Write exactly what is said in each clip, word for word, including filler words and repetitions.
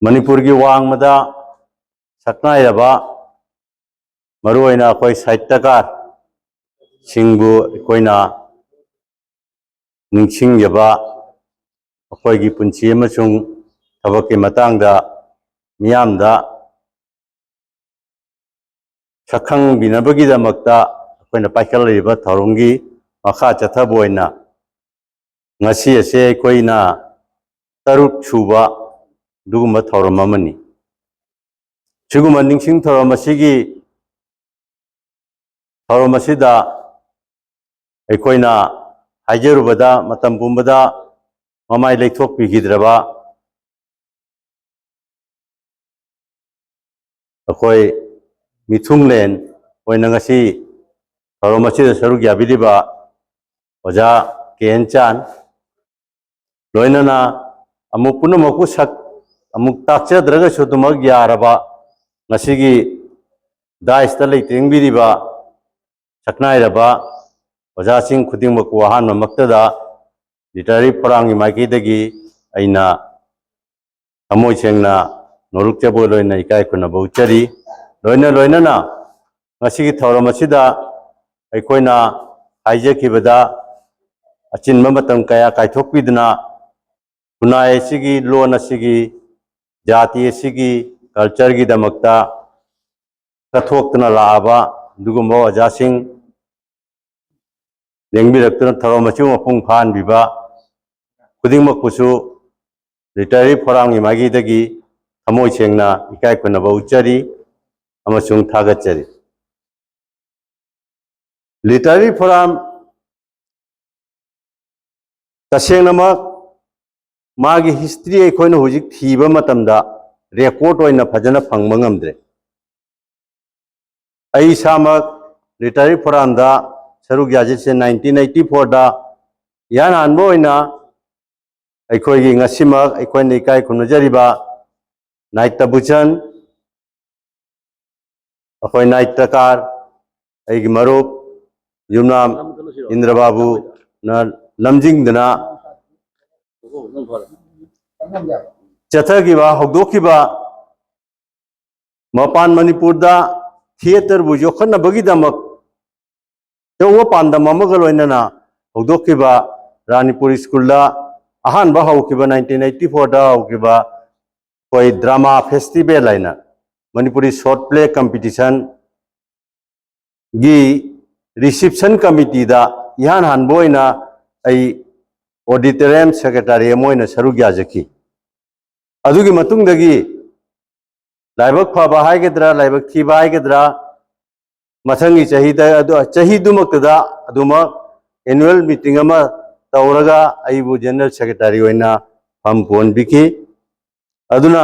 ꯃꯅꯤꯄꯨꯔꯒꯤ ꯋꯥꯡꯃꯗ ꯁꯛꯅꯥꯏꯔꯕ, ꯃꯔꯨꯑꯣꯏꯅ ꯑꯩꯈꯣꯏ ꯁꯥꯍꯤꯇ꯭ꯌꯀꯥꯔꯁꯤꯡꯕꯨ ꯑꯩꯈꯣꯏꯅ ꯅꯤꯡꯁꯤꯡꯖꯕ, ꯃꯈꯣꯏꯒꯤ ꯄꯨꯟꯁꯤ ꯑꯃꯁꯨꯡ ꯊꯕꯛꯀꯤ ꯃꯇꯥꯡꯗ ꯃꯤꯌꯥꯝꯗ ꯁꯛꯈꯪꯕꯤꯅꯕꯒꯤꯗꯃꯛꯇ ꯑꯩꯈꯣꯏꯅ ꯄꯥꯏꯈꯠꯂꯛꯂꯤꯕ ꯊꯧꯔꯝꯒꯤ ꯃꯈꯥ ꯆꯠꯊꯕ ꯑꯣꯏꯅ ꯉꯁꯤ ꯑꯁꯦ ꯑꯩꯈꯣꯏꯅ ꯇꯔꯨꯛ ꯁꯨꯕ ꯑꯗꯨꯒꯨꯝꯕ ꯊꯧꯔꯝ ꯑꯃꯅꯤ꯫ ꯁꯤꯒꯨꯝꯕ ꯅꯤꯡꯁꯤꯡ ꯊꯧꯔꯝ ꯑꯁꯤꯒꯤ ꯊꯧꯔꯝ ꯑꯁꯤꯗ ꯑꯩꯈꯣꯏꯅ ꯍꯥꯏꯖꯔꯨꯕꯗ ꯃꯇꯝ ꯄꯨꯝꯕꯗ ꯃꯃꯥꯏ ꯂꯩꯊꯣꯛꯄꯤꯈꯤꯗ꯭ꯔꯕ ꯑꯩꯈꯣꯏ ꯃꯤꯊꯨꯡꯂꯦꯟ ꯑꯣꯏꯅ ꯉꯁꯤ ꯊꯧꯔꯝ ꯑꯁꯤꯗ ꯁꯔꯨꯛ ꯌꯥꯕꯤꯔꯤꯕ ꯑꯣꯖꯥ ꯀꯦ ꯑꯦꯟ ꯆꯥꯟ, ꯂꯣꯏꯅꯅ ꯑꯃꯨꯛ ꯄꯨꯝꯅꯃꯛꯄꯨ ꯁꯛ ꯑꯃꯨꯛ ꯇꯥꯛꯆꯗ꯭ꯔꯒꯁꯨ ꯑꯗꯨꯃꯛ ꯌꯥꯔꯕ ꯉꯁꯤꯒꯤ ꯗꯥꯏꯁꯇ ꯂꯩꯇꯦꯡꯕꯤꯔꯤꯕ ꯁꯛꯅꯥꯏꯔꯕ ꯑꯣꯖꯥꯁꯤꯡ ꯈꯨꯗꯤꯡꯃꯛꯄꯨ ꯑꯍꯥꯟꯕꯃꯛꯇꯗ ꯂꯤꯇꯔꯦꯔꯤ ꯐꯣꯔꯝꯒꯤ ꯃꯥꯏꯀꯩꯗꯒꯤ ꯑꯩꯅ ꯊꯃꯣꯏ ꯁꯦꯡꯅ ꯅꯣꯂꯨꯛꯆꯕ ꯂꯣꯏꯅ ꯏꯀꯥꯏ ꯈꯨꯝꯅꯕ ꯎꯠꯆꯔꯤ꯫ ꯂꯣꯏꯅ ꯂꯣꯏꯅꯅ ꯉꯁꯤꯒꯤ ꯊꯧꯔꯝ ꯑꯁꯤꯗ ꯑꯩꯈꯣꯏꯅ ꯍꯥꯏꯖꯈꯤꯕꯗ ꯑꯆꯤꯟꯕ ꯃꯇꯝ ꯀꯌꯥ ꯀꯥꯏꯊꯣꯛꯄꯤꯗꯨꯅ ꯈꯨꯟꯅꯥꯏ ꯑꯁꯤꯒꯤ ꯂꯣꯟ ꯑꯁꯤꯒꯤ, ꯖꯥꯇꯤ ꯑꯁꯤꯒꯤ ꯀꯜꯆꯔꯒꯤꯗꯃꯛꯇ ꯀꯠꯊꯣꯛꯇꯨꯅ ꯂꯥꯛꯂꯕ ꯑꯗꯨꯒꯨꯝꯕ ꯑꯣꯖꯥꯁꯤꯡ ꯂꯦꯡꯕꯤꯔꯛꯇꯨꯅ ꯊꯧꯔꯝ ꯑꯁꯤꯕꯨ ꯃꯄꯨꯡ ꯐꯥꯍꯟꯕꯤꯕ ꯈꯨꯗꯤꯡꯃꯛꯄꯨꯁꯨ ꯂꯤꯇꯔꯦꯔꯤ ꯐꯣꯔꯝꯒꯤ ꯃꯥꯏꯀꯩꯗꯒꯤ ꯊꯃꯣꯏ ꯁꯦꯡꯅ ꯏꯀꯥꯏ ꯈꯨꯝꯅꯕ ꯎꯠꯆꯔꯤ ꯑꯃꯁꯨꯡ ꯊꯥꯒꯠꯆꯔꯤ꯫ ꯂꯤꯇꯔꯦꯔꯤ ꯐꯣꯔꯝ ꯇꯁꯦꯡꯅꯃꯛ ꯃꯥꯒꯤ ꯍꯤꯁꯇ꯭ꯔꯤ ꯑꯩꯈꯣꯏꯅ ꯍꯧꯖꯤꯛ ꯊꯤꯕ ꯃꯇꯝꯗ ꯔꯦꯀꯣꯔꯠ ꯑꯣꯏꯅ ꯐꯖꯅ ꯐꯪꯕ ꯉꯝꯗ꯭ꯔꯦ꯫ ꯑꯩ ꯏꯁꯥꯃꯛ ꯂꯤꯇꯔꯦꯔꯤ ꯐꯣꯔꯝꯗ ꯁꯔꯨꯛ ꯌꯥꯖꯔꯤꯁꯦ ꯅꯥꯏꯟꯇꯤꯟ ꯑꯩꯠꯇꯤ ꯐꯣꯔꯗ ꯏꯍꯥꯟ ꯍꯥꯟꯕ ꯑꯣꯏꯅ ꯑꯩꯈꯣꯏꯒꯤ ꯉꯁꯤꯃꯛ ꯑꯩꯈꯣꯏꯅ ꯏꯀꯥꯏ ꯈꯨꯝꯅꯖꯔꯤꯕ ꯅꯥꯏꯇꯕꯨꯆꯟ, ꯑꯩꯈꯣꯏ ꯅꯥꯏꯇꯀꯥꯔ, ꯑꯩꯒꯤ ꯃꯔꯨꯞ ꯌꯨꯝꯅꯥꯝ ꯏꯟꯗ꯭ꯔꯕꯥꯕꯨꯅ ꯂꯝꯖꯤꯡꯗꯨꯅ ꯆꯠꯊꯈꯤꯕ, ꯍꯧꯗꯣꯛꯈꯤꯕ ꯃꯄꯥꯟ ꯃꯅꯤꯄꯨꯔꯗ ꯊꯤꯌꯦꯇꯔꯕꯨ ꯌꯣꯛꯈꯠꯅꯕꯒꯤꯗꯃꯛ ꯑꯆꯧꯕ ꯄꯥꯟꯗꯝ ꯑꯃꯒ ꯂꯣꯏꯅꯅ ꯍꯧꯗꯣꯛꯈꯤꯕ ꯔꯥꯅꯤꯄꯨꯔ ꯁ꯭ꯀꯨꯜꯗ ꯑꯍꯥꯟꯕ ꯍꯧꯈꯤꯕ, nineteen eighty fourꯗ ꯍꯧꯈꯤꯕ ꯑꯩꯈꯣꯏ ꯗ꯭ꯔꯃꯥ ꯐꯦꯁꯇꯤꯚꯦꯜ ꯍꯥꯏꯅ ꯃꯅꯤꯄꯨꯔꯤ ꯁꯣꯔꯠ ꯄ꯭ꯂꯦ ꯀꯝꯄꯤꯇꯤꯁꯟꯒꯤ ꯔꯤꯁꯤꯞꯁꯟ ꯀꯃꯤꯇꯤꯗ ꯏꯍꯥꯟ ꯍꯥꯟꯕ ꯑꯣꯏꯅ ꯑꯩ ꯑꯣꯗꯤꯇꯣꯔꯤꯌꯝ ꯁꯦꯀ꯭ꯔꯦꯇꯥꯔꯤ ꯑꯃ ꯑꯣꯏꯅ ꯁꯔꯨꯛ ꯌꯥꯖꯈꯤ꯫ ꯑꯗꯨꯒꯤ ꯃꯇꯨꯡꯗꯒꯤ ꯂꯥꯏꯕꯛ ꯐꯕ ꯍꯥꯏꯒꯗ꯭ꯔꯥ, ꯂꯥꯏꯕꯛ ꯊꯤꯕ ꯍꯥꯏꯒꯗ꯭ꯔꯥ, ꯃꯊꯪꯒꯤ ꯆꯍꯤꯗ, ꯑꯗꯨ, ꯆꯍꯤꯗꯨꯃꯛꯇꯗ ꯑꯗꯨꯃꯛ ꯑꯦꯅꯨꯋꯦꯜ ꯃꯤꯇꯤꯡ ꯑꯃ ꯇꯧꯔꯒ ꯑꯩꯕꯨ ꯖꯦꯅꯔꯦꯜ ꯁꯦꯀ꯭ꯔꯦꯇꯥꯔꯤ ꯑꯣꯏꯅ ꯐꯝ ꯄꯨꯍꯟꯕꯤꯈꯤ꯫ ꯑꯗꯨꯅ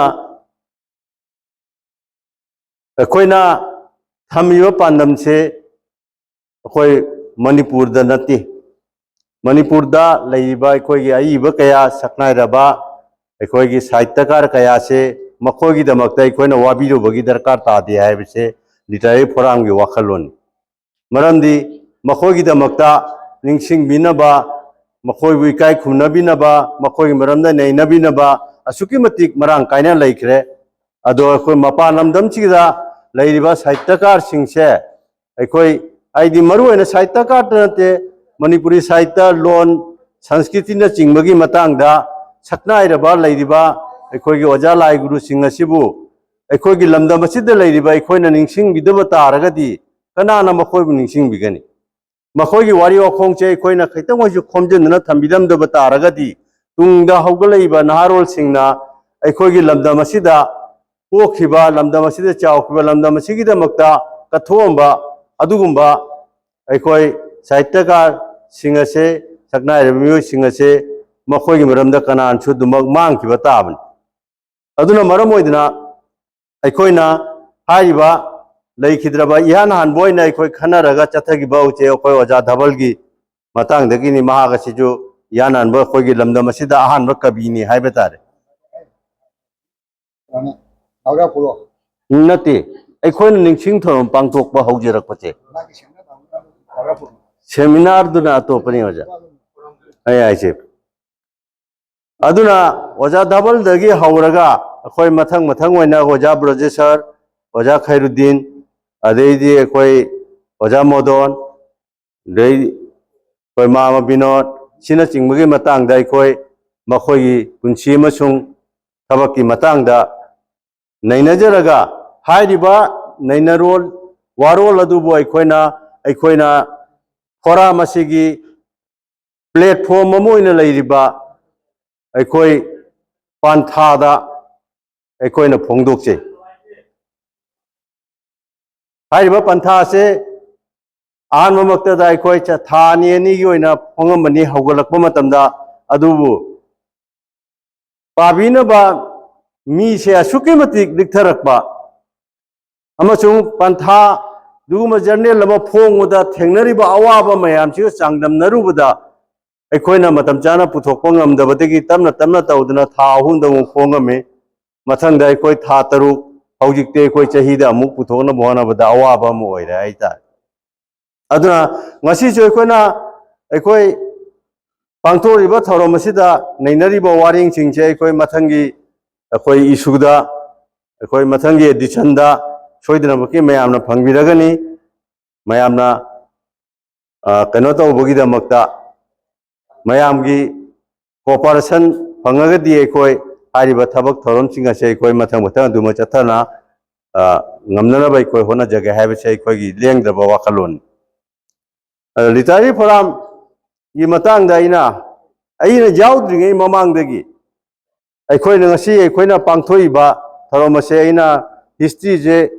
ꯑꯩꯈꯣꯏꯅ ꯊꯝꯃꯤꯕ ꯄꯥꯟꯗꯝꯁꯦ ꯑꯩꯈꯣꯏ ꯃꯅꯤꯄꯨꯔꯗ ꯅꯠꯇꯦ, ꯃꯅꯤꯄꯨꯔꯗ ꯂꯩꯔꯤꯕ ꯑꯩꯈꯣꯏꯒꯤ ꯑꯏꯕ ꯀꯌꯥ, ꯁꯛꯅꯥꯏꯔꯕ ꯑꯩꯈꯣꯏꯒꯤ ꯁꯥꯍꯤꯇ꯭ꯌꯀꯥꯔ ꯀꯌꯥꯁꯦ, ꯃꯈꯣꯏꯒꯤꯗꯃꯛꯇ ꯑꯩꯈꯣꯏꯅ ꯋꯥꯕꯤꯔꯨꯕꯒꯤ ꯗꯔꯀꯥꯔ ꯇꯥꯗꯦ ꯍꯥꯏꯕꯁꯦ ꯂꯤꯇꯔꯦꯔꯤ ꯐꯣꯔꯝꯒꯤ ꯋꯥꯈꯜꯂꯣꯟꯅꯤ꯫ ꯃꯔꯝꯗꯤ ꯃꯈꯣꯏꯒꯤꯗꯃꯛꯇ ꯅꯤꯡꯁꯤꯡꯕꯤꯅꯕ, ꯃꯈꯣꯏꯕꯨ ꯏꯀꯥꯏ ꯈꯨꯝꯅꯕꯤꯅꯕ, ꯃꯈꯣꯏꯒꯤ ꯃꯔꯝꯗ ꯅꯩꯅꯕꯤꯅꯕ ꯑꯁꯨꯛꯀꯤ ꯃꯇꯤꯛ ꯃꯔꯥꯡ ꯀꯥꯏꯅ ꯂꯩꯈ꯭ꯔꯦ꯫ ꯑꯗꯣ ꯑꯩꯈꯣꯏ ꯃꯄꯥꯟ ꯂꯝꯗꯝꯁꯤꯗ ꯂꯩꯔꯤꯕ ꯁꯥꯍꯤꯇ꯭ꯌꯀꯥꯔꯁꯤꯡꯁꯦ, ꯑꯩꯈꯣꯏ, ꯍꯥꯏꯗꯤ, ꯃꯔꯨꯑꯣꯏꯅ ꯁꯥꯍꯤꯇ꯭ꯌꯀꯥꯔꯇ ꯅꯠꯇꯦ, ꯃꯅꯤꯄꯨꯔꯤ ꯁꯥꯍꯤꯇ꯭ꯌ, ꯂꯣꯟ, ꯁꯪꯁꯀ꯭ꯔꯤꯇꯤꯅꯆꯤꯡꯕꯒꯤ ꯃꯇꯥꯡꯗ ꯁꯛꯅꯥꯏꯔꯕ ꯂꯩꯔꯤꯕ ꯑꯩꯈꯣꯏꯒꯤ ꯑꯣꯖꯥ ꯂꯥꯏ ꯒꯨꯔꯨꯁꯤꯡ ꯑꯁꯤꯕꯨ ꯑꯩꯈꯣꯏꯒꯤ ꯂꯝꯗꯝ ꯑꯁꯤꯗ ꯂꯩꯔꯤꯕ ꯑꯩꯈꯣꯏꯅ ꯅꯤꯡꯁꯤꯡꯕꯤꯗꯕ ꯇꯥꯔꯒꯗꯤ ꯀꯅꯥꯅ ꯃꯈꯣꯏꯕꯨ ꯅꯤꯡꯁꯤꯡꯕꯤꯒꯅꯤ? ꯃꯈꯣꯏꯒꯤ ꯋꯥꯔꯤ ꯋꯥꯈꯣꯡꯁꯦ ꯑꯩꯈꯣꯏꯅ ꯈꯤꯇꯪ ꯑꯣꯏꯁꯨ ꯈꯣꯝꯖꯤꯟꯗꯨꯅ ꯊꯝꯕꯤꯔꯝꯗꯕ ꯇꯥꯔꯒꯗꯤ, ꯇꯨꯡꯗ ꯍꯧꯒꯠꯂꯛꯏꯕ ꯅꯍꯥꯔꯣꯜꯁꯤꯡꯅ ꯑꯩꯈꯣꯏꯒꯤ ꯂꯝꯗꯝ ꯑꯁꯤꯗ ꯄꯣꯛꯈꯤꯕ, ꯂꯝꯗꯝ ꯑꯁꯤꯗ ꯆꯥꯎꯈꯤꯕ, ꯂꯝꯗꯝ ꯑꯁꯤꯒꯤꯗꯃꯛꯇ ꯀꯠꯊꯣꯛꯑꯝꯕ ꯑꯗꯨꯒꯨꯝꯕ ꯑꯩꯈꯣꯏ ꯁꯥꯍꯤꯇ꯭ꯌꯀꯥꯔꯁꯤꯡ ꯑꯁꯦ, ꯁꯛꯅꯥꯏꯔꯕ ꯃꯤꯑꯣꯏꯁꯤꯡ ꯑꯁꯦ, ꯃꯈꯣꯏꯒꯤ ꯃꯔꯝꯗ ꯀꯅꯥꯅꯁꯨ ꯑꯗꯨꯃꯛ ꯃꯥꯡꯈꯤꯕ ꯇꯥꯕꯅꯤ꯫ ꯑꯗꯨꯅ ꯃꯔꯝ ꯑꯣꯏꯗꯨꯅ ꯑꯩꯈꯣꯏꯅ ꯍꯥꯏꯔꯤꯕ ꯂꯩꯈꯤꯗ꯭ꯔꯕ, ꯏꯍꯥꯟ ꯍꯥꯟꯕ ꯑꯣꯏꯅ ꯑꯩꯈꯣꯏ ꯈꯟꯅꯔꯒ ꯆꯠꯊꯈꯤꯕ ꯍꯧꯖꯤꯛ ꯑꯩꯈꯣꯏ ꯑꯣꯖꯥ ꯙꯕꯜꯒꯤ ꯃꯇꯥꯡꯗꯒꯤꯅꯤ꯫ ꯃꯍꯥꯛ ꯑꯁꯤꯁꯨ ꯏꯍꯥꯟ ꯍꯥꯟꯕ ꯑꯩꯈꯣꯏꯒꯤ ꯂꯝꯗꯝ ꯑꯁꯤꯗ ꯑꯍꯥꯟꯕ ꯀꯕꯤꯅꯤ ꯍꯥꯏꯕ ꯇꯥꯔꯦ꯫ ꯅꯠꯇꯦ, ꯑꯩꯈꯣꯏꯅ ꯅꯤꯡꯁꯤꯡ ꯊꯧꯔꯝ ꯄꯥꯡꯊꯣꯛꯄ ꯍꯧꯖꯔꯛꯄꯁꯦ꯫ ꯁꯦꯃꯤꯅꯥꯔꯗꯨꯅ ꯑꯇꯣꯞꯄꯅꯤ, ꯑꯣꯖꯥ꯫ ꯑꯩ ꯍꯥꯏꯁꯦ, ꯑꯗꯨꯅ ꯑꯣꯖꯥ ꯙꯕꯜꯗꯒꯤ ꯍꯧꯔꯒ ꯑꯩꯈꯣꯏ ꯃꯊꯪ ꯃꯊꯪ ꯑꯣꯏꯅ ꯑꯣꯖꯥ ꯕ꯭ꯔꯖꯦꯁꯔ, ꯑꯣꯖꯥ ꯈꯩꯔꯨꯗꯤꯟ, ꯑꯗꯩꯗꯤ ꯑꯩꯈꯣꯏ ꯑꯣꯖꯥ ꯃꯣꯗꯣꯟ, ꯑꯗꯩ ꯑꯩꯈꯣꯏ ꯃꯥꯃ ꯕꯤꯅꯣꯗ, ꯁꯤꯅꯆꯤꯡꯕꯒꯤ ꯃꯇꯥꯡꯗ ꯑꯩꯈꯣꯏ ꯃꯈꯣꯏꯒꯤ ꯄꯨꯟꯁꯤ ꯑꯃꯁꯨꯡ ꯊꯕꯛꯀꯤ ꯃꯇꯥꯡꯗ ꯅꯩꯅꯖꯔꯒ, ꯍꯥꯏꯔꯤꯕ ꯅꯩꯅꯔꯣꯜ ꯋꯥꯔꯣꯜ ꯑꯗꯨꯕꯨ ꯑꯩꯈꯣꯏꯅ, ꯑꯩꯈꯣꯏꯅ ꯐꯣꯔꯝ ꯑꯁꯤꯒꯤ ꯄ꯭ꯂꯦꯠꯐꯣꯝ ꯑꯃ ꯑꯣꯏꯅ ꯂꯩꯔꯤꯕ ꯑꯩꯈꯣꯏ ꯄꯟꯊꯥꯗ ꯑꯩꯈꯣꯏꯅ ꯐꯣꯡꯗꯣꯛꯆꯩ꯫ ꯍꯥꯏꯔꯤꯕ ꯄꯟꯊꯥ ꯑꯁꯤ ꯑꯍꯥꯟꯕꯃꯛꯇꯗ ꯑꯩꯈꯣꯏ ꯆ-, ꯊꯥ ꯑꯅꯤ ꯑꯅꯤꯒꯤ ꯑꯣꯏꯅ ꯐꯣꯡꯉꯝꯕꯅꯤ ꯍꯧꯒꯠꯂꯛꯄ ꯃꯇꯝꯗ, ꯑꯗꯨꯕꯨ ꯄꯥꯕꯤꯅꯕ ꯃꯤꯁꯦ ꯑꯁꯨꯛꯀꯤ ꯃꯇꯤꯛ ꯂꯤꯛꯊꯔꯛꯄ ꯑꯃꯁꯨꯡ ꯄꯟꯊꯥ ꯑꯗꯨꯒꯨꯝꯕ ꯖꯔꯅꯦꯜ ꯑꯃ ꯐꯣꯡꯕꯗ ꯊꯦꯡꯅꯔꯤꯕ ꯑꯋꯥꯕ ꯃꯌꯥꯝꯁꯤꯒ ꯆꯥꯡꯗꯝꯅꯔꯨꯕꯗ, ꯑꯩꯈꯣꯏꯅ ꯃꯇꯝ ꯆꯥꯅ ꯄꯨꯊꯣꯛꯄ ꯉꯝꯗꯕꯗꯒꯤ ꯇꯞꯅ ꯇꯞꯅ ꯇꯧꯗꯅ ꯊꯥ ꯑꯍꯨꯝꯗ ꯑꯃꯨꯛ ꯐꯣꯡꯉꯝꯃꯤ꯫ ꯃꯊꯪꯗ ꯑꯩꯈꯣꯏ ꯊꯥ ꯇꯔꯨꯛ, ꯍꯧꯖꯤꯛꯇꯤ ꯑꯩꯈꯣꯏ ꯆꯍꯤꯗ ꯑꯃꯨꯛ ꯄꯨꯊꯣꯛꯅꯕ ꯍꯣꯠꯅꯕꯗ ꯑꯋꯥꯕ ꯑꯃ ꯑꯣꯏꯔꯦ ꯍꯥꯏꯇꯥꯔꯦ꯫ ꯑꯗꯨꯅ ꯉꯁꯤꯁꯨ ꯑꯩꯈꯣꯏꯅ, ꯑꯩꯈꯣꯏ ꯄꯥꯡꯊꯣꯛꯂꯤꯕ ꯊꯧꯔꯝ ꯑꯁꯤꯗ ꯅꯩꯅꯔꯤꯕ ꯋꯥꯔꯦꯡꯁꯤꯡꯁꯦ ꯑꯩꯈꯣꯏ ꯃꯊꯪꯒꯤ, ꯑꯩꯈꯣꯏ ꯏꯁꯨꯗ, ꯑꯩꯈꯣꯏ ꯃꯊꯪꯒꯤ ꯑꯦꯗꯤꯁꯟꯗ ꯁꯣꯏꯗꯅꯃꯛꯀꯤ ꯃꯌꯥꯝꯅ ꯐꯪꯕꯤꯔꯒꯅꯤ꯫ ꯃꯌꯥꯝꯅ, ꯑ, ꯀꯩꯅꯣ ꯇꯧꯕꯒꯤꯗꯃꯛꯇ, ꯃꯌꯥꯝꯒꯤ ꯀꯣꯑꯣꯄꯔꯦꯁꯟ ꯐꯪꯉꯒꯗꯤ ꯑꯩꯈꯣꯏ ꯍꯥꯏꯔꯤꯕ ꯊꯕꯛ ꯊꯧꯔꯝꯁꯤꯡ ꯑꯁꯦ ꯑꯩꯈꯣꯏ ꯃꯊꯪ ꯃꯊꯪ ꯑꯗꯨꯃꯛ ꯆꯠꯊꯅ, ꯑ, ꯉꯝꯅꯅꯕ ꯑꯩꯈꯣꯏ ꯍꯣꯠꯅꯖꯒꯦ ꯍꯥꯏꯕꯁꯦ ꯑꯩꯈꯣꯏꯒꯤ ꯂꯦꯡꯗ꯭ꯔꯕ ꯋꯥꯈꯜꯂꯣꯟꯅꯤ꯫ ꯑꯗ ꯂꯤꯇꯔꯦꯔꯤ ꯐꯣꯔꯝꯒꯤ ꯃꯇꯥꯡꯗ ꯑꯩꯅ, ꯑꯩꯅ ꯌꯥꯎꯗ꯭ꯔꯤꯉꯩ ꯃꯃꯥꯡꯗꯒꯤ ꯑꯩꯈꯣꯏꯅ ꯉꯁꯤ ꯑꯩꯈꯣꯏꯅ ꯄꯥꯡꯊꯣꯛꯏꯕ ꯊꯧꯔꯝ ꯑꯁꯦ ꯑꯩꯅ ꯍꯤꯁꯇ꯭ꯔꯤꯁꯦ,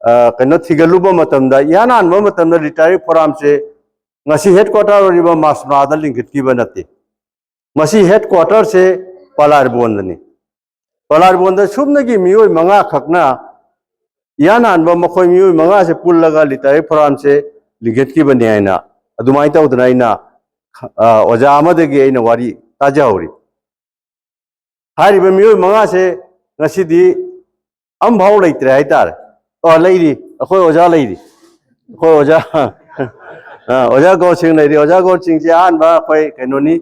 ꯑ, ꯀꯩꯅꯣ ꯊꯤꯒꯠꯂꯨꯕ ꯃꯇꯝꯗ, ꯏꯍꯥꯟ ꯍꯥꯟꯕ ꯃꯇꯝꯗ ꯂꯤꯇꯔꯦꯔꯤ ꯐꯣꯔꯝꯁꯦ ꯉꯁꯤ ꯍꯦꯗꯀ꯭ꯋꯥꯇꯔ ꯑꯣꯏꯔꯤꯕ ꯃꯥꯁꯅꯥꯗ ꯂꯤꯡꯈꯠꯈꯤꯕ ꯅꯠꯇꯦ꯫ ꯃꯁꯤ ꯍꯦꯗꯀ꯭ꯋꯥꯇꯔꯁꯦ ꯄꯂꯥꯔꯕꯣꯟꯗꯅꯤ꯫ ꯄꯂꯥꯔꯕꯣꯟꯗ ꯁꯨꯞꯅꯒꯤ ꯃꯤꯑꯣꯏ ꯃꯉꯥ ꯈꯛꯅ, ꯏꯍꯥꯟ ꯍꯥꯟꯕ ꯃꯈꯣꯏ ꯃꯤꯑꯣꯏ ꯃꯉꯥꯁꯦ ꯄꯨꯜꯂꯒ ꯂꯤꯇꯔꯦꯔꯤ ꯐꯣꯔꯝꯁꯦ ꯂꯤꯡꯈꯠꯈꯤꯕꯅꯤ ꯍꯥꯏꯅ, ꯑꯗꯨꯃꯥꯏꯅ ꯇꯧꯗꯅ ꯑꯩꯅ, ꯑ, ꯑꯣꯖꯥ ꯑꯃꯗꯒꯤ ꯑꯩꯅ ꯋꯥꯔꯤ ꯇꯥꯖꯍꯧꯔꯤ꯫ ꯍꯥꯏꯔꯤꯕ ꯃꯤꯑꯣꯏ ꯃꯉꯥꯁꯦ ꯉꯁꯤꯗꯤ ꯑꯝꯐꯥꯎ ꯂꯩꯇ꯭ꯔꯦ ꯍꯥꯏꯇꯥꯔꯦ꯫ ꯑꯣ, ꯂꯩꯔꯤ, ꯑꯩꯈꯣꯏ ꯑꯣꯖꯥ ꯂꯩꯔꯤ, ꯑꯩꯈꯣꯏ ꯑꯣꯖꯥ, ꯑ, ꯑꯣꯖꯥ ꯒꯧꯔ ꯁꯤꯡ ꯂꯩꯔꯤ꯫ ꯑꯣꯖꯥ ꯒꯧꯔ ꯁꯤꯡꯁꯦ ꯑꯍꯥꯟꯕ ꯑꯩꯈꯣꯏ ꯀꯩꯅꯣꯅꯤ,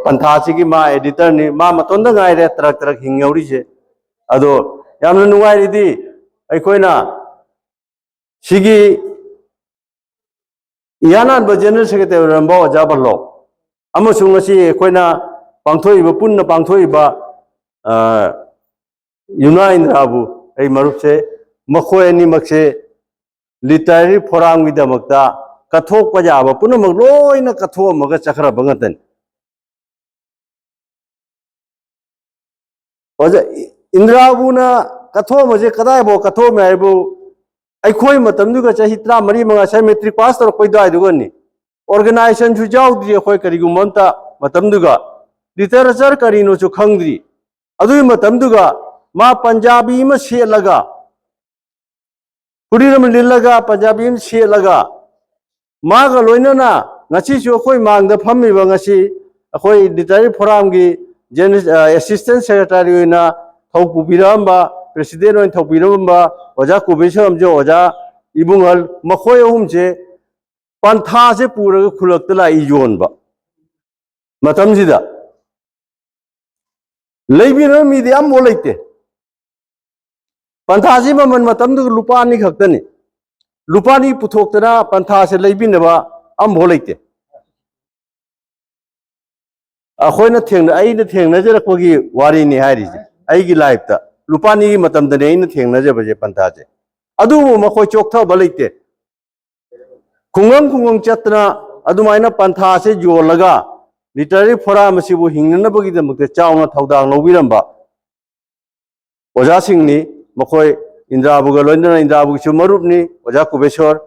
ꯄꯟꯊꯥꯁꯤꯒꯤ ꯃꯥ ꯑꯦꯗꯤꯇꯔꯅꯤ, ꯃꯥ ꯃꯇꯣꯟꯗ ꯉꯥꯏꯔꯦ ꯇꯔꯛ ꯇꯔꯛ ꯍꯤꯡꯍꯧꯔꯤꯁꯦ꯫ ꯑꯗꯣ ꯌꯥꯝꯅ ꯅꯨꯡꯉꯥꯏꯔꯤꯗꯤ ꯑꯩꯈꯣꯏꯅ ꯁꯤꯒꯤ ꯏꯍꯥꯟ ꯍꯥꯟꯕ ꯖꯦꯅꯔꯦꯜ ꯁꯦꯀ꯭ꯔꯦꯇꯔꯤ ꯑꯣꯏꯔꯝꯕ ꯑꯣꯖꯥ ꯕꯜꯂꯣ ꯑꯃꯁꯨꯡ ꯉꯁꯤ ꯑꯩꯈꯣꯏꯅ ꯄꯥꯡꯊꯣꯛꯏꯕ, ꯄꯨꯟꯅ ꯄꯥꯡꯊꯣꯛꯏꯕ, ꯑ, ꯌꯨꯅꯥ ꯏꯟꯗ꯭ꯔꯥꯕꯨ ꯑꯩ ꯃꯔꯨꯞꯁꯦ, ꯃꯈꯣꯏ ꯑꯅꯤꯃꯛꯁꯦ ꯂꯤꯇꯔꯦꯔꯤ ꯐꯣꯔꯝꯒꯤꯗꯃꯛꯇ ꯀꯠꯊꯣꯛꯄ ꯌꯥꯕ ꯄꯨꯝꯅꯃꯛ ꯂꯣꯏꯅ ꯀꯠꯊꯣꯛꯑꯝꯃꯒ ꯆꯠꯈ꯭ꯔꯕ ꯉꯥꯛꯇꯅꯤ꯫ ꯑꯣꯖꯥ ꯏꯟꯗ꯭ꯔꯥꯕꯨꯅ ꯀꯠꯊꯣꯛꯑꯝꯕꯁꯦ ꯀꯗꯥꯏꯐꯥꯎ ꯀꯠꯊꯣꯛꯑꯝꯃꯦ ꯍꯥꯏꯕꯨ, ꯑꯩꯈꯣꯏ ꯃꯇꯝꯗꯨꯒ ꯆꯍꯤ ꯇꯔꯥꯃꯔꯤ ꯃꯉꯥ ꯁ꯭ꯋꯥꯏ ꯃꯦꯇ꯭ꯔꯤꯛ ꯄꯥꯁ ꯇꯧꯔꯛꯄꯩ ꯑꯗꯨꯋꯥꯏꯗꯨꯒꯅꯤ꯫ ꯑꯣꯔꯒꯅꯥꯏꯖꯦꯁꯟꯁꯨ ꯌꯥꯎꯗ꯭ꯔꯤ ꯑꯩꯈꯣꯏ ꯀꯔꯤꯒꯨꯝꯕ ꯑꯝꯇ ꯃꯇꯝꯗꯨꯒ꯫ ꯂꯤꯇꯔꯦꯆꯔ ꯀꯔꯤꯅꯣꯁꯨ ꯈꯪꯗ꯭ꯔꯤ꯫ ꯑꯗꯨꯒꯤ ꯃꯇꯝꯗꯨꯒ ꯃꯥ ꯄꯟꯖꯥꯕꯤ ꯑꯃ ꯁꯦꯠꯂꯒ, ꯐꯨꯔꯤꯠ ꯑꯃ ꯂꯤꯠꯂꯒ, ꯄꯟꯖꯥꯕꯤ ꯑꯃ ꯁꯦꯠꯂꯒ, ꯃꯥꯒ ꯂꯣꯏꯅꯅ ꯉꯁꯤꯁꯨ ꯑꯩꯈꯣꯏ ꯃꯥꯡꯗ ꯐꯝꯃꯤꯕ, ꯉꯁꯤ ꯑꯩꯈꯣꯏ ꯂꯤꯇꯔꯦꯔꯤ ꯐꯣꯔꯝꯒꯤ ꯖꯦꯅꯔꯦꯜ, ꯑ, ꯑꯦꯁꯤꯁꯇꯦꯟ ꯁꯦꯀ꯭ꯔꯦꯇꯔꯤ ꯑꯣꯏꯅ ꯊꯧ ꯄꯨꯕꯤꯔꯛꯑꯝꯕ, ꯄ꯭ꯔꯦꯁꯤꯗꯦꯟ ꯑꯣꯏꯅ ꯊꯧꯕꯤꯔꯝꯕ ꯑꯣꯖꯥ ꯀꯨꯕꯦꯁꯣꯔ ꯑꯃꯁꯨꯡ ꯑꯣꯖꯥ ꯏꯕꯨꯡꯉꯜ, ꯃꯈꯣꯏ ꯑꯍꯨꯝꯁꯦ ꯄꯟꯊꯥꯁꯦ ꯄꯨꯔꯒ ꯈꯨꯜꯂꯛꯇ ꯂꯥꯛꯏ ꯌꯣꯟꯕ꯫ ꯃꯇꯝꯁꯤꯗ ꯂꯩꯕꯤꯅꯕ ꯃꯤꯗꯤ ꯑꯃꯐꯥꯎ ꯂꯩꯇꯦ꯫ ꯄꯟꯊꯥꯁꯤ ꯃꯃꯜ ꯃꯇꯝꯗꯨꯒ ꯂꯨꯄꯥ ꯑꯅꯤ ꯈꯛꯇꯅꯤ꯫ ꯂꯨꯄꯥ ꯑꯅꯤ ꯄꯨꯊꯣꯛꯇꯅ ꯄꯟꯊꯥꯁꯦ ꯂꯩꯕꯤꯅꯕ ꯑꯃꯐꯥꯎ ꯂꯩꯇꯦ꯫ ꯑꯩꯈꯣꯏꯅ ꯊꯦꯡꯅ-, ꯑꯩꯅ ꯊꯦꯡꯅꯖꯔꯛꯄꯒꯤ ꯋꯥꯔꯤꯅꯤ ꯍꯥꯏꯔꯤꯁꯦ꯫ ꯑꯩꯒꯤ ꯂꯥꯏꯐꯇ ꯂꯨꯄꯥ ꯑꯅꯤꯒꯤ ꯃꯇꯝꯗꯅꯦ ꯑꯩꯅ ꯊꯦꯡꯅꯖꯕꯁꯦ ꯄꯟꯊꯥꯁꯦ꯫ ꯑꯗꯨꯕꯨ ꯃꯈꯣꯏ ꯆꯣꯛꯊꯕ ꯂꯩꯇꯦ꯫ ꯈꯨꯡꯒꯪ ꯈꯨꯡꯒꯪ ꯆꯠꯇꯅ ꯑꯗꯨꯃꯥꯏꯅ ꯄꯟꯊꯥꯁꯦ ꯌꯣꯜꯂꯒ ꯂꯤꯇꯔꯦꯔꯤ ꯐꯣꯔꯝ ꯑꯁꯤꯕꯨ ꯍꯤꯡꯅꯅꯕꯒꯤꯗꯃꯛꯇ ꯆꯥꯎꯅ ꯊꯧꯗꯥꯡ ꯂꯧꯕꯤꯔꯝꯕ ꯑꯣꯖꯥꯁꯤꯡꯅꯤ꯫ ꯃꯈꯣꯏ ꯏꯟꯗ꯭ꯔꯥꯕꯨꯒ ꯂꯣꯏꯅꯅ, ꯏꯟꯗ꯭ꯔꯥꯕꯨꯒꯤꯁꯨ ꯃꯔꯨꯞꯅꯤ ꯑꯣꯖꯥ ꯀꯨꯕꯦꯁꯣꯔ,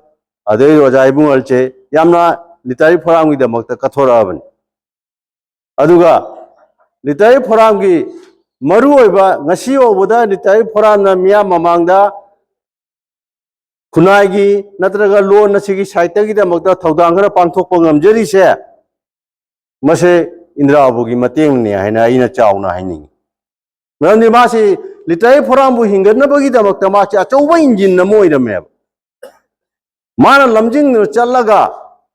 ꯑꯗꯩ ꯑꯣꯖꯥ ꯏꯕꯨꯡꯉꯜꯁꯦ ꯌꯥꯝꯅ ꯂꯤꯇꯔꯦꯔꯤ ꯐꯣꯔꯝꯒꯤꯗꯃꯛꯇ ꯀꯠꯊꯣꯔꯛꯑꯕꯅꯤ꯫ ꯑꯗꯨꯒ ꯂꯤꯇꯔꯦꯔꯤ ꯐꯣꯔꯝꯒꯤ ꯃꯔꯨꯑꯣꯏꯕ, ꯉꯁꯤ ꯐꯥꯎꯕꯗ ꯂꯤꯇꯔꯦꯔꯤ ꯐꯣꯔꯝꯅ ꯃꯤꯌꯥꯝ ꯃꯃꯥꯡꯗ ꯈꯨꯟꯅꯥꯏꯒꯤ ꯅꯠꯇ꯭ꯔꯒ ꯂꯣꯟ ꯑꯁꯤꯒꯤ ꯁꯥꯍꯤꯇ꯭ꯌꯒꯤꯗꯃꯛꯇ ꯊꯧꯗꯥꯡ ꯈꯔ ꯄꯥꯡꯊꯣꯛꯄ ꯉꯝꯖꯔꯤꯁꯦ, ꯃꯁꯦ ꯏꯟꯗ꯭ꯔꯥꯕꯨꯒꯤ ꯃꯇꯦꯡꯅꯤ ꯍꯥꯏꯅ ꯑꯩꯅ ꯆꯥꯎꯅ ꯍꯥꯏꯅꯤꯡꯉꯤ꯫ ꯃꯔꯝꯗꯤ ꯃꯥꯁꯤ ꯂꯤꯇꯔꯦꯔꯤ ꯐꯣꯔꯝꯕꯨ ꯍꯤꯡꯒꯠꯅꯕꯒꯤꯗꯃꯛꯇ ꯃꯥꯁꯤ ꯑꯆꯧꯕ ꯏꯟꯖꯤꯟ ꯑꯃ ꯑꯣꯏꯔꯝꯃꯦꯕ꯫ ꯃꯥꯅ ꯂꯝꯖꯤꯡꯗꯨꯅ ꯆꯠꯂꯒ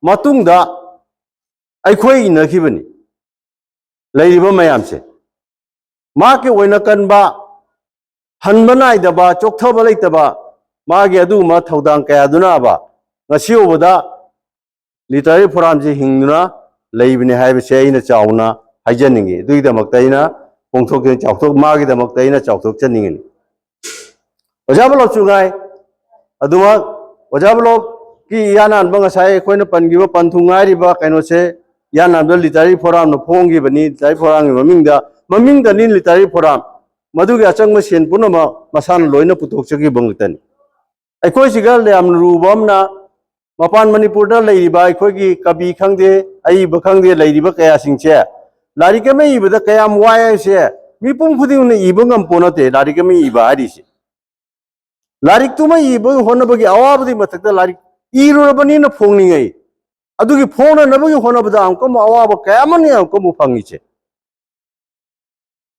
ꯃꯇꯨꯡꯗ ꯑꯩꯈꯣꯏ ꯏꯟꯅꯈꯤꯕꯅꯤ꯫ ꯂꯩꯔꯤꯕ ꯃꯌꯥꯝꯁꯦ, ꯃꯍꯥꯛꯀꯤ ꯑꯣꯏꯅ ꯀꯟꯕ, ꯍꯟꯕ ꯅꯥꯏꯗꯕ, ꯆꯣꯛꯊꯕ ꯂꯩꯇꯕ, ꯃꯥꯒꯤ ꯑꯗꯨꯒꯨꯝꯕ ꯊꯧꯗꯥꯡ ꯀꯌꯥꯗꯨꯅꯕ ꯉꯁꯤ ꯐꯥꯎꯕꯗ ꯂꯤꯇꯔꯦꯔꯤ ꯐꯣꯔꯝꯁꯤ ꯍꯤꯡꯗꯨꯅ ꯂꯩꯕꯅꯤ ꯍꯥꯏꯕꯁꯦ ꯑꯩꯅ ꯆꯥꯎꯅ ꯍꯥꯏꯖꯅꯤꯡꯉꯤ꯫ ꯑꯗꯨꯒꯤꯗꯃꯛꯇ ꯑꯩꯅ ꯐꯣꯡꯊꯣꯛ-, ꯆꯥꯎꯊꯣꯛ-, ꯃꯥꯒꯤꯗꯃꯛꯇ ꯑꯩꯅ ꯆꯥꯎꯊꯣꯛꯆꯅꯤꯡꯉꯤ꯫ ꯑꯣꯖꯥ ꯕꯂꯣꯞꯁꯨ ꯉꯥꯏ꯫ ꯑꯗꯨꯃꯛ ꯑꯣꯖꯥ ꯕꯂꯣꯞꯀꯤ ꯏꯌꯥꯟ ꯑꯟꯕ ꯉꯁꯥꯏ ꯑꯩꯈꯣꯏꯅ ꯄꯟꯈꯤꯕ ꯄꯟꯊꯨꯡ ꯉꯥꯏꯔꯤꯕ ꯀꯩꯅꯣꯁꯦ, ꯏꯌꯥꯟ ꯑꯟꯕ ꯂꯤꯇꯔꯦꯔꯤ ꯐꯣꯔꯝꯅ ꯐꯣꯡꯈꯤꯕꯅꯤ꯫ ꯂꯤꯇꯔꯦꯔꯤ ꯐꯣꯔꯝꯒꯤ ꯃꯃꯤꯡꯗ, ꯃꯃꯤꯡꯗꯅꯤ ꯂꯤꯇꯔꯦꯔꯤ ꯐꯣꯔꯝ, ꯃꯗꯨꯒꯤ ꯑꯆꯪꯕ ꯁꯦꯟ ꯄꯨꯝꯅꯃꯛ ꯃꯁꯥꯅ ꯂꯣꯏꯅ ꯄꯨꯊꯣꯛꯆꯈꯤꯕ ꯉꯥꯛꯇꯅꯤ꯫ ꯑꯩꯈꯣꯏꯁꯤꯒ ꯌꯥꯝꯅ ꯂꯨꯕ ꯑꯃꯅ, ꯃꯄꯥꯟ ꯃꯅꯤꯄꯨꯔꯗ ꯂꯩꯔꯤꯕ ꯑꯩꯈꯣꯏꯒꯤ ꯀꯕꯤ ꯈꯪꯗꯦ, ꯑꯏꯕ ꯈꯪꯗꯦ, ꯂꯩꯔꯤꯕ ꯀꯌꯥꯁꯤꯡꯁꯦ ꯂꯥꯏꯔꯤꯛ ꯑꯃ ꯏꯕꯗ ꯀꯌꯥꯝ ꯋꯥꯏ ꯍꯥꯏꯁꯦ ꯃꯤꯄꯨꯝ ꯈꯨꯗꯤꯡꯃꯛꯅ ꯏꯕ ꯉꯝꯄꯣ ꯅꯠꯇꯦ꯫ ꯂꯥꯏꯔꯤꯛ ꯑꯃ ꯏꯕ ꯍꯥꯏꯔꯤꯁꯦ, ꯂꯥꯏꯔꯤꯛꯇꯨꯃ ꯏꯕ ꯍꯣꯠꯅꯕꯒꯤ ꯑꯋꯥꯕꯗꯨꯒꯤ ꯃꯊꯛꯇ ꯂꯥꯏꯔꯤꯛ ꯏꯔꯨꯔꯕꯅꯤꯅ ꯐꯣꯡꯅꯤꯡꯉꯩ, ꯑꯗꯨꯒꯤ ꯐꯣꯡꯅꯅꯕꯒꯤ ꯍꯣꯠꯅꯕꯗ ꯑꯃꯨꯛꯀ ꯑꯃꯨꯛ ꯑꯋꯥꯕ ꯀꯌꯥ ꯑꯃꯅꯤ ꯑꯃꯨꯛꯀ ꯑꯃꯨꯛ ꯐꯪꯉꯤꯁꯦ꯫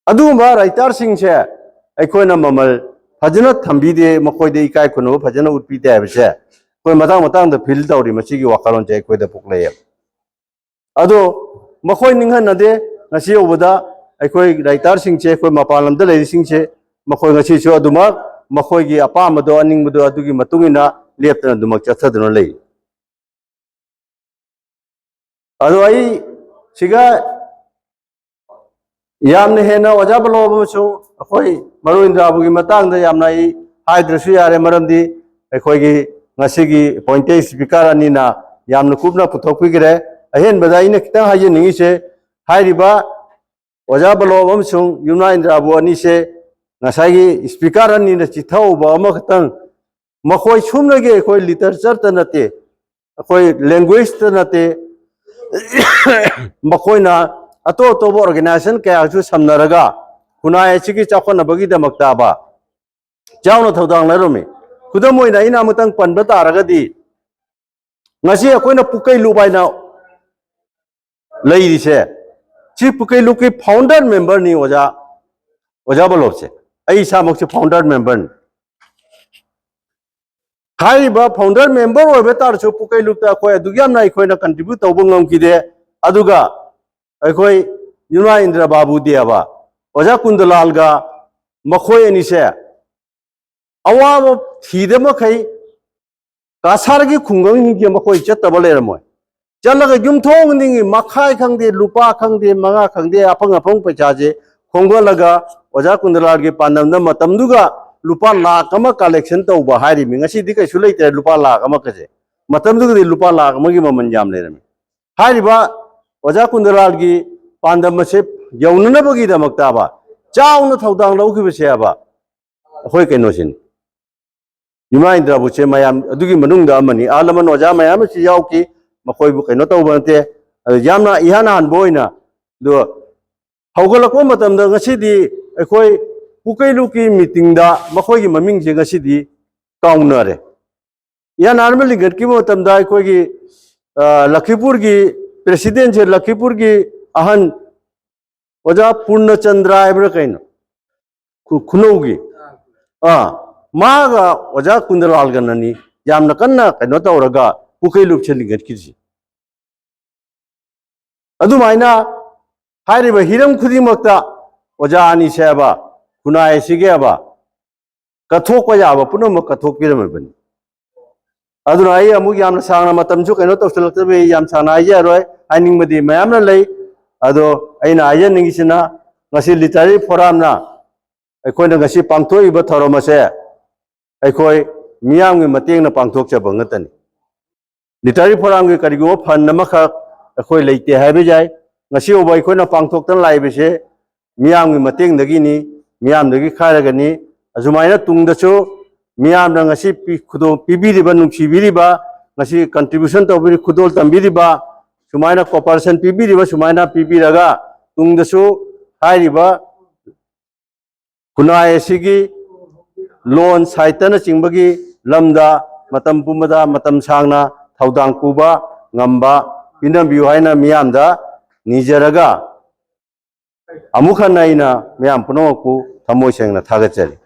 ꯑꯗꯨꯒꯨꯝꯕ ꯔꯥꯏꯇꯔꯁꯤꯡꯁꯦ ꯑꯩꯈꯣꯏꯅ ꯃꯃꯜ ꯐꯖꯅ ꯊꯝꯕꯤꯗꯦ, ꯃꯈꯣꯏꯗ ꯏꯀꯥꯏ ꯈꯨꯝꯅꯕ ꯐꯖꯅ ꯎꯠꯄꯤꯗꯦ ꯍꯥꯏꯕꯁꯦ ꯑꯩꯈꯣꯏ ꯃꯇꯥꯡ ꯃꯇꯥꯡꯗ ꯐꯤꯜ ꯇꯧꯔꯤ꯫ ꯃꯁꯤꯒꯤ ꯋꯥꯈꯜꯂꯣꯟꯁꯦ ꯑꯩꯈꯣꯏꯗ ꯄꯣꯛꯂꯛꯑꯦꯕ꯫ ꯑꯗꯣ ꯃꯈꯣꯏ ꯅꯤꯡꯍꯟꯅꯗꯦ꯫ ꯉꯁꯤ ꯌꯧꯕꯗ ꯑꯩꯈꯣꯏ ꯔꯥꯏꯇꯔꯁꯤꯡꯁꯦ, ꯑꯩꯈꯣꯏ ꯃꯄꯥꯟ ꯂꯝꯗ ꯂꯩꯔꯤꯁꯤꯡꯁꯦ, ꯃꯈꯣꯏ ꯉꯁꯤꯁꯨ ꯑꯗꯨꯃꯛ ꯃꯈꯣꯏꯒꯤ ꯑꯄꯥꯝꯕꯗꯣ, ꯑꯅꯤꯡꯕꯗꯣ ꯑꯗꯨꯒꯤ ꯃꯇꯨꯡ ꯏꯟꯅ ꯂꯦꯞꯇꯅ ꯑꯗꯨꯃꯛ ꯆꯠꯊꯗꯨꯅ ꯂꯩ꯫ ꯑꯗꯣ ꯑꯩ ꯁꯤꯒ ꯌꯥꯝꯅ ꯍꯦꯟꯅ ꯑꯣꯖꯥ ꯕꯂꯣꯕ ꯑꯃꯁꯨꯡ ꯑꯩꯈꯣꯏ ꯃꯔꯨ ꯏꯟꯗ꯭ꯔꯥꯕꯨꯒꯤ ꯃꯇꯥꯡꯗ ꯌꯥꯝꯅ ꯑꯩ ꯍꯥꯏꯗ꯭ꯔꯁꯨ ꯌꯥꯔꯦ, ꯃꯔꯝꯗꯤ ꯑꯩꯈꯣꯏꯒꯤ ꯉꯁꯤꯒꯤ ꯑꯦꯄꯣꯏꯟꯇꯦꯗ ꯁ꯭ꯄꯤꯀꯔ ꯑꯅꯤꯅ ꯌꯥꯝꯅ ꯀꯨꯞꯅ ꯄꯨꯊꯣꯛꯄꯤꯈ꯭ꯔꯦ꯫ ꯑꯍꯦꯟꯕꯗ ꯑꯩꯅ ꯈꯤꯇꯪ ꯍꯥꯏꯖꯅꯤꯡꯉꯤꯁꯦ, ꯍꯥꯏꯔꯤꯕ ꯑꯣꯖꯥ ꯕꯂꯣꯕ ꯑꯃꯁꯨꯡ ꯌꯨꯝꯅꯥꯝ ꯏꯟꯗ꯭ꯔꯥꯕꯨ ꯑꯅꯤꯁꯦ ꯉꯁꯥꯏꯒꯤ ꯁ꯭ꯄꯤꯀꯔ ꯑꯅꯤꯅ ꯆꯤꯊꯍꯧꯕ ꯑꯃꯈꯛꯇꯪ, ꯃꯈꯣꯏ ꯁꯨꯞꯅꯒꯤ ꯑꯩꯈꯣꯏ ꯂꯤꯇꯔꯦꯆꯔꯇ ꯅꯠꯇꯦ, ꯑꯩꯈꯣꯏ ꯂꯦꯡꯒ꯭ꯋꯦꯖꯇ ꯅꯠꯇꯦ, ꯃꯈꯣꯏꯅ ꯑꯇꯣꯞ ꯑꯇꯣꯞꯄ ꯑꯣꯔꯒꯅꯥꯏꯖꯦꯁꯟ ꯀꯌꯥꯁꯨ ꯁꯝꯅꯔꯒ ꯈꯨꯟꯅꯥꯏ ꯑꯁꯤꯒꯤ ꯆꯥꯎꯈꯠꯅꯕꯒꯤꯗꯃꯛꯇꯕ ꯆꯥꯎꯅ ꯊꯧꯗꯥꯡ ꯂꯧꯔꯝꯃꯤ꯫ ꯈꯨꯗꯝ ꯑꯣꯏꯅ ꯑꯩꯅ ꯑꯃꯇꯪ ꯄꯟꯕ ꯇꯥꯔꯒꯗꯤ, ꯉꯁꯤ ꯑꯩꯈꯣꯏꯅ ꯄꯨꯀꯩ ꯂꯨꯞ ꯍꯥꯏꯅ ꯂꯩꯔꯤꯁꯦ, ꯁꯤ ꯄꯨꯀꯩ ꯂꯨꯞꯀꯤ ꯐꯥꯎꯟꯗꯔ ꯃꯦꯝꯕꯔꯅꯤ ꯑꯣꯖꯥ, ꯑꯣꯖꯥ ꯕꯂꯣꯞꯁꯦ꯫ ꯑꯩ ꯏꯁꯥꯃꯛꯁꯨ ꯐꯥꯎꯟꯗꯔ ꯃꯦꯝꯕꯔꯅꯤ꯫ ꯍꯥꯏꯔꯤꯕ ꯐꯥꯎꯟꯗꯔ ꯃꯦꯝꯕꯔ ꯑꯣꯏꯕ ꯇꯥꯔꯁꯨ ꯄꯨꯀꯩ ꯂꯨꯞꯇ ꯑꯩꯈꯣꯏ ꯑꯗꯨꯛ ꯌꯥꯝꯅ ꯑꯩꯈꯣꯏꯅ ꯀꯟꯇ꯭ꯔꯤꯕ꯭ꯌꯨꯠ ꯇꯧꯕ ꯉꯝꯈꯤꯗꯦ꯫ ꯑꯗꯨꯒ ꯑꯩꯈꯣꯏ ꯌꯨꯝꯅꯥꯝ ꯏꯟꯗ꯭ꯔ ꯕꯥꯕꯨ ꯗꯦꯕ, ꯑꯣꯖꯥ ꯀꯨꯟꯗꯂꯥꯜꯒ ꯃꯈꯣꯏ ꯑꯅꯤꯁꯦ ꯑꯋꯥꯕ ꯊꯤꯗ ꯃꯈꯩ ꯀꯁꯥꯔꯒꯤ ꯈꯨꯡꯒꯪꯁꯤꯡꯁꯦ ꯃꯈꯣꯏ ꯆꯠꯇꯕ ꯂꯩꯔꯝꯃꯣꯏ꯫ ꯆꯠꯂꯒ ꯌꯨꯝꯊꯣꯡ ꯈꯨꯗꯤꯡꯒꯤ ꯃꯈꯥꯏ ꯈꯪꯗꯦ, ꯂꯨꯄꯥ ꯈꯪꯗꯦ, ꯃꯉꯥ ꯈꯪꯗꯦ, ꯑꯐꯪ ꯑꯐꯪ ꯄꯩꯁꯥꯁꯦ ꯈꯣꯝꯒꯠꯂꯒ ꯑꯣꯖꯥ ꯀꯨꯟꯗꯂꯥꯜꯒꯤ ꯄꯥꯟꯗꯝꯗ ꯃꯇꯝꯗꯨꯒ ꯂꯨꯄꯥ ꯂꯥꯈ ꯑꯃ collection ꯇꯧꯕ ꯍꯥꯏꯔꯤꯕꯅꯤ꯫ ꯉꯁꯤꯗꯤ ꯀꯩꯁꯨ ꯂꯩꯇ꯭ꯔꯦ ꯂꯨꯄꯥ ꯂꯥꯈ ꯑꯃꯒꯁꯦ꯫ ꯃꯇꯝꯗꯨꯗꯗꯤ ꯂꯨꯄꯥ ꯂꯥꯈ ꯑꯃꯒꯤ ꯃꯃꯜ ꯌꯥꯝ ꯂꯩꯔꯝꯃꯤ꯫ ꯍꯥꯏꯔꯤꯕ ꯑꯣꯖꯥ ꯀꯨꯟꯗꯂꯥꯜꯒꯤ ꯄꯥꯟꯗꯝ ꯑꯁꯦ ꯌꯧꯅꯅꯕꯒꯤꯗꯃꯛꯇꯕ ꯆꯥꯎꯅ ꯊꯧꯗꯥꯡ ꯂꯧꯈꯤꯕꯁꯦ ꯍꯥꯏꯕ ꯑꯩꯈꯣꯏ ꯀꯩꯅꯣꯁꯤꯅꯤ꯫ ꯏꯃꯥ ꯏꯟꯗ꯭ꯔꯥꯕꯨꯠꯁꯦ ꯃꯌꯥꯝ ꯑꯗꯨꯒꯤ ꯃꯅꯨꯡꯗ ꯑꯃꯅꯤ꯫ ꯑꯍꯜ ꯂꯃꯟ ꯑꯣꯖꯥ ꯃꯌꯥꯝ ꯑꯃꯁꯨ ꯌꯥꯎꯈꯤ꯫ ꯃꯈꯣꯏꯕꯨ ꯀꯩꯅꯣ ꯇꯧꯕ ꯅꯠꯇꯦ꯫ ꯑꯗꯨ ꯌꯥꯝꯅ ꯏꯍꯥꯟ ꯍꯥꯟꯕ ꯑꯣꯏꯅ ꯑꯗꯣ ꯍꯧꯒꯠꯂꯛꯄ ꯃꯇꯝꯗ ꯉꯁꯤꯗꯤ ꯑꯩꯈꯣꯏ ꯄꯨꯀꯩꯂꯨꯞꯀꯤ ꯃꯤꯇꯤꯡꯗ ꯃꯈꯣꯏꯒꯤ ꯃꯃꯤꯡꯁꯦ ꯉꯁꯤꯗꯤ ꯀꯥꯎꯅꯔꯦ꯫ ꯏꯍꯥꯟ ꯍꯥꯟꯕ ꯂꯤꯡꯈꯠꯈꯤꯕ ꯃꯇꯝꯗ ꯑꯩꯈꯣꯏꯒꯤ, ꯑ, ꯂꯈꯤꯄꯨꯔꯒꯤ presidentꯁꯦ ꯂꯈꯤꯄꯨꯔꯒꯤ ꯑꯍꯟ ꯑꯣꯖꯥ ꯄꯨꯔꯅꯆꯟꯗ꯭ꯔ ꯍꯥꯏꯕ꯭ꯔꯥ ꯀꯩꯅꯣ? ꯈꯨ-, ꯈꯨꯅꯧꯒꯤ꯫ ꯑꯥ, ꯃꯥꯒ ꯑꯣꯖꯥ ꯀꯨꯟꯗꯂꯥꯜꯒꯅꯅꯤ ꯌꯥꯝꯅ ꯀꯟꯅ ꯀꯩꯅꯣ ꯇꯧꯔꯒ ꯄꯨꯀꯩꯂꯨꯞꯁꯦ ꯂꯤꯡꯈꯠꯈꯤꯁꯤ꯫ ꯑꯗꯨꯃꯥꯏꯅ ꯍꯥꯏꯔꯤꯕ ꯍꯤꯔꯝ ꯈꯨꯗꯤꯡꯃꯛꯇ ꯑꯣꯖꯥ ꯑꯅꯤꯁꯦ ꯍꯥꯏꯕ, ꯈꯨꯟꯅꯥꯏ ꯑꯁꯤꯒꯤ ꯍꯥꯏꯕ, ꯀꯠꯊꯣꯛꯄ ꯌꯥꯕ ꯄꯨꯝꯅꯃꯛ ꯀꯠꯊꯣꯛꯄꯤꯔꯝꯃꯕꯅꯤ꯫ ꯑꯗꯨꯅ ꯑꯩ ꯑꯃꯨꯛ ꯌꯥꯝꯅ ꯁꯥꯡꯅ ꯃꯇꯝꯁꯨ ꯀꯩꯅꯣ ꯇꯧꯁꯤꯜꯂꯛꯇꯕ, ꯑꯩ ꯌꯥꯝ ꯁꯥꯡꯅ ꯍꯥꯏꯖꯔꯣꯏ, ꯍꯥꯏꯅꯤꯡꯕꯗꯤ ꯃꯌꯥꯝꯅ ꯂꯩ꯫ ꯑꯗꯣ ꯑꯩꯅ ꯍꯥꯏꯖꯅꯤꯡꯉꯤꯁꯤꯅ, ꯉꯁꯤ literary forumꯅ ꯑꯩꯈꯣꯏꯅ ꯉꯁꯤ ꯄꯥꯡꯊꯣꯛꯏꯕ ꯊꯧꯔꯝ ꯑꯁꯦ ꯑꯩꯈꯣꯏ ꯃꯤꯌꯥꯝꯒꯤ ꯃꯇꯦꯡꯅ ꯄꯥꯡꯊꯣꯛꯆꯕ ꯉꯥꯛꯇꯅꯤ꯫ Literary forumꯒꯤ ꯀꯔꯤꯒꯨꯝꯕ fund ꯑꯃꯈꯛ ꯑꯩꯈꯣꯏ ꯂꯩꯇꯦ ꯍꯥꯏꯕ ꯌꯥꯏ꯫ ꯉꯁꯤ ꯐꯥꯎꯕ ꯑꯩꯈꯣꯏꯅ ꯄꯥꯡꯊꯣꯛꯇꯅ ꯂꯥꯛꯏꯕꯁꯦ ꯃꯤꯌꯥꯝꯒꯤ ꯃꯇꯦꯡꯗꯒꯤꯅꯤ, ꯃꯤꯌꯥꯝꯗꯒꯤ ꯈꯥꯏꯔꯒꯅꯤ꯫ ꯑꯁꯨꯃꯥꯏꯅ ꯇꯨꯡꯗꯁꯨ ꯃꯤꯌꯥꯝꯅ ꯉꯁꯤ ꯄꯤ-, ꯈꯨꯗꯣꯡ ꯄꯤꯕꯤꯔꯤꯕ, ꯅꯨꯡꯁꯤꯕꯤꯔꯤꯕ, ꯉꯁꯤ contribution ꯇꯧꯕꯤꯔꯤ, ꯈꯨꯗꯣꯜ ꯇꯝꯕꯤꯔꯤꯕ, ꯁꯨꯃꯥꯏꯅ cooperation ꯄꯤꯕꯤꯔꯤꯕ, ꯁꯨꯃꯥꯏꯅ ꯄꯤꯕꯤꯔꯒ ꯇꯨꯡꯗꯁꯨ ꯍꯥꯏꯔꯤꯕ ꯈꯨꯟꯅꯥꯏ ꯑꯁꯤꯒꯤ ꯂꯣꯟ ꯁꯥꯍꯤꯇ꯭ꯌꯅꯆꯤꯡꯕꯒꯤ ꯂꯝꯗ ꯃꯇꯝ ꯄꯨꯝꯕꯗ ꯃꯇꯝ ꯁꯥꯡꯅ ꯊꯧꯗꯥꯡ ꯄꯨꯕ ꯉꯝꯕ ꯄꯤꯅꯕꯤꯌꯨ ꯍꯥꯏꯅ ꯃꯤꯌꯥꯝꯗ ꯅꯤꯖꯔꯒ, ꯑꯃꯨꯛ ꯍꯟꯅ ꯑꯩꯅ ꯃꯌꯥꯝ ꯄꯨꯝꯅꯃꯛꯄꯨ ꯊꯃꯣꯏ ꯁꯦꯡꯅ ꯊꯥꯒꯠꯆꯔꯤ꯫